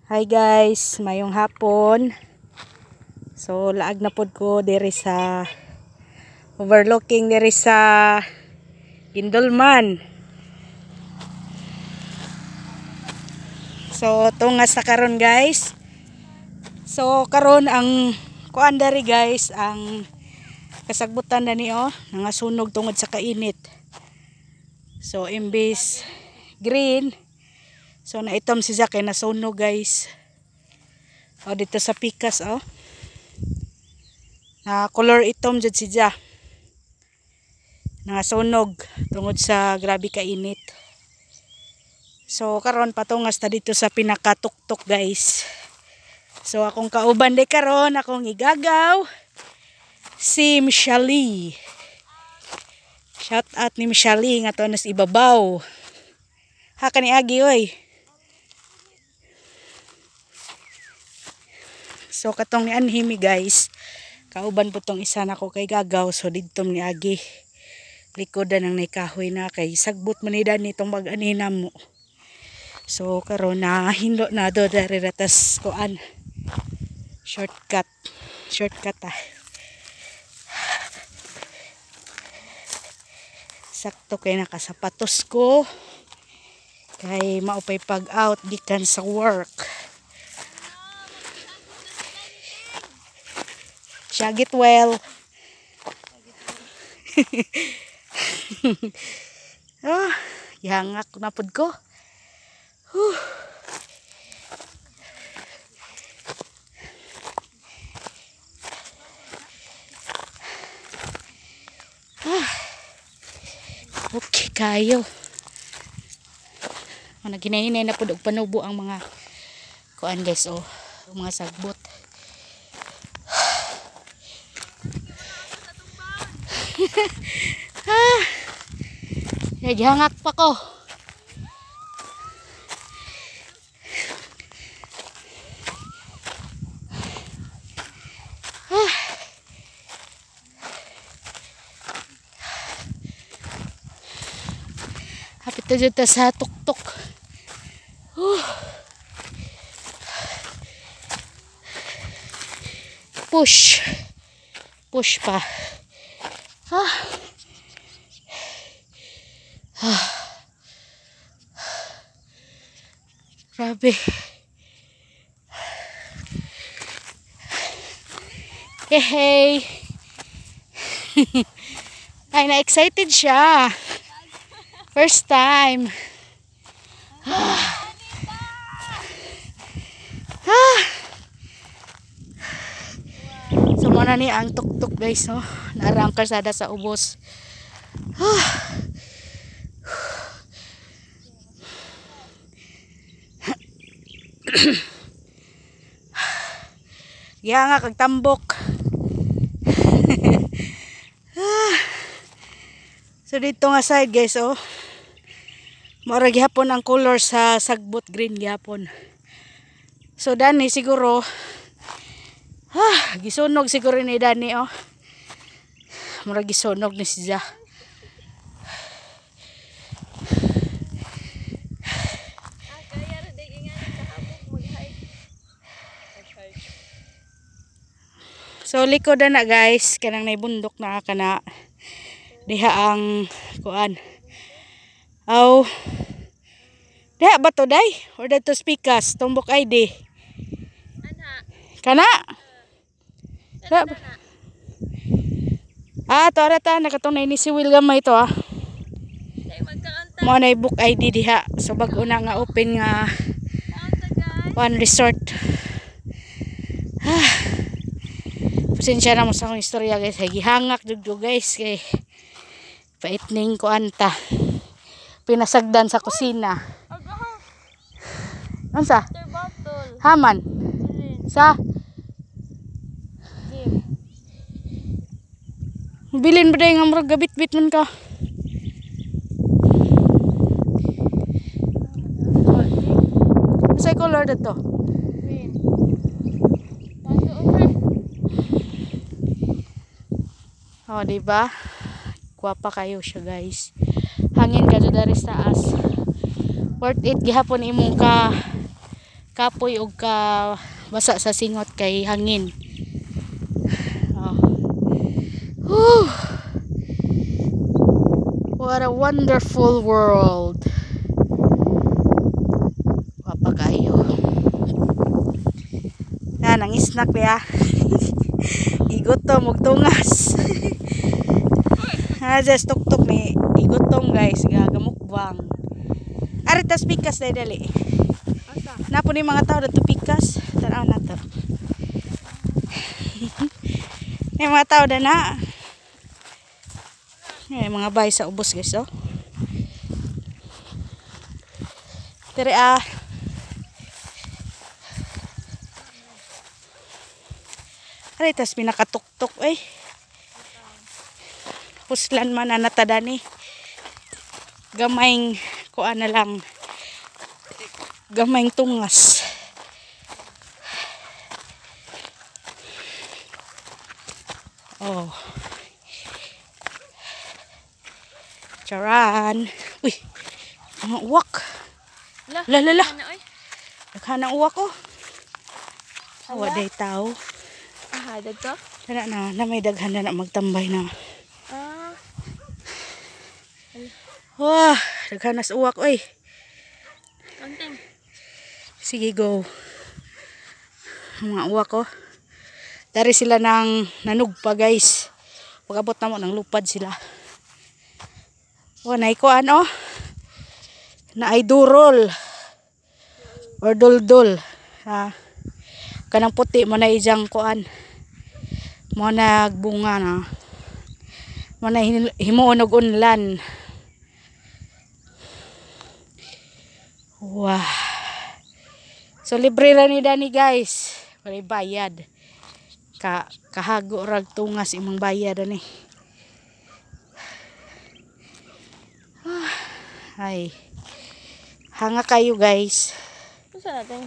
Hi guys, mayong hapon. So laag na pod ko diri sa overlooking diri sa Guindulman. So tungas na karon, guys. So karon ang kuan diri, guys, ang kasagbutan na ni oh, nangasunog tungod sa kainit. So imbis green, so naitom si Zack kay nasunog, guys. O dito sa pikas oh. Na color itom jud si Ja. Nangasunog tungod sa grabe kainit. So karon patungas ta dito sa pinakatuktok, guys. So akong kauban di karon, akong igagaw, si Michelle. Shout out ni Michelle nga to nas ibabaw. Ha kani agi oy. So katong ni anhimi, guys. Kauban po tong isa nako kay gagaw, so didto ni agi. Likodan ang nikahoy na kay sagbot man ni dani tong mag-anina mo. So karon na hindo na do dari ratas kuan. Shortcut. Shortcut ah. Sakto kay nakasapatos ko. Kay maupay pag out gikan sa work. Siya get well. Oh, gihangak na pud ko. Whew. Ah. Okay kayo. Mga ginahinay na pud og panubo ang mga kuan, guys, oh, ang mga sagbot. Ah, gihangak pa ko. Ah. Hapit na dyan ta sa tuktok. Push. Push pa. Ah. Ah. Grabe. Hey, hey. Ay, na-excited siya. First time. Ah. Ah. So, muna ni ang tuktok, guys, no? Naara ang kalsada sa ubos. Ah. Giha nga kag tambok. Ah. So dito nga side, guys, oh. Mora gihapon ang color sa sagbot, green gihapon. So dani siguro ah, gisunog siguro ni dani oh. Mura gisunog ni siya. So likod na, guys, kanang naibundok na kana diha ang kuan. Aw. Diha ba to day? Or dito speakers, tumbok ID. Ana. Kana? Uh, ah, to ara ta nakatong ni si Will gamay to ah. Mo na book ID diha. So bag-o na nga open nga one resort. Ah. Pasensya na mo sa akong istorya, guys. Ay, gihangak jud ko, guys, kay pait ning kuan ta. Pinasagdan sa kusina. Unsa? Haman. Sa bilin ba nga murag gabit-bit man ka? Sa color dito? Green. Oh, di ba? Gwapa kayo siya, guys. Hangin ka dari sa taas. Worth it gihapon imong ka Kapoy og ka basa sa singot kay hangin. Oh. Whew. What a wonderful world. Wapa kayo. Yan, ang snack niya. Igutom og tungas. Ah, just tuktok ni igutom, guys, gagamukbang. Ari tas pikas dai, dali. Asa? Napo ni mga tao dito pikas. Tanaw na to. May mga tao na na. May mga bay sa ubos, guys, oh. Tere ah. Aray, tas pinakatuktok eh. Puslan man na natadani. Gamayng kuan na lang. Gamayng tungas. Oh. Charan. Uy. Mga uwak. La, La, la, la. Ano, oy? Daghan ang uwak oh. Awa day tao. Aha, dito? Tara na, na may daghan na na magtambay na. Ah, Wah, daghan na sa uwak oy. konting. Sige, go. Ang mga uwak oh. Dari sila ng nanugpa, guys. Pag-abot na mo ng lupad sila. Oh, naikuan oh. Na ay durol. Or duldul. Ha. Kanang puti mo na ijang kuan. Mo nagbunga na. Mo na himuon og unlan. Wow. So libre ra ni Dani, guys. Walay bayad. Kahago rag tungas imong bayad ani. Ah, ay. Hanga kayo, guys. Unsa natin?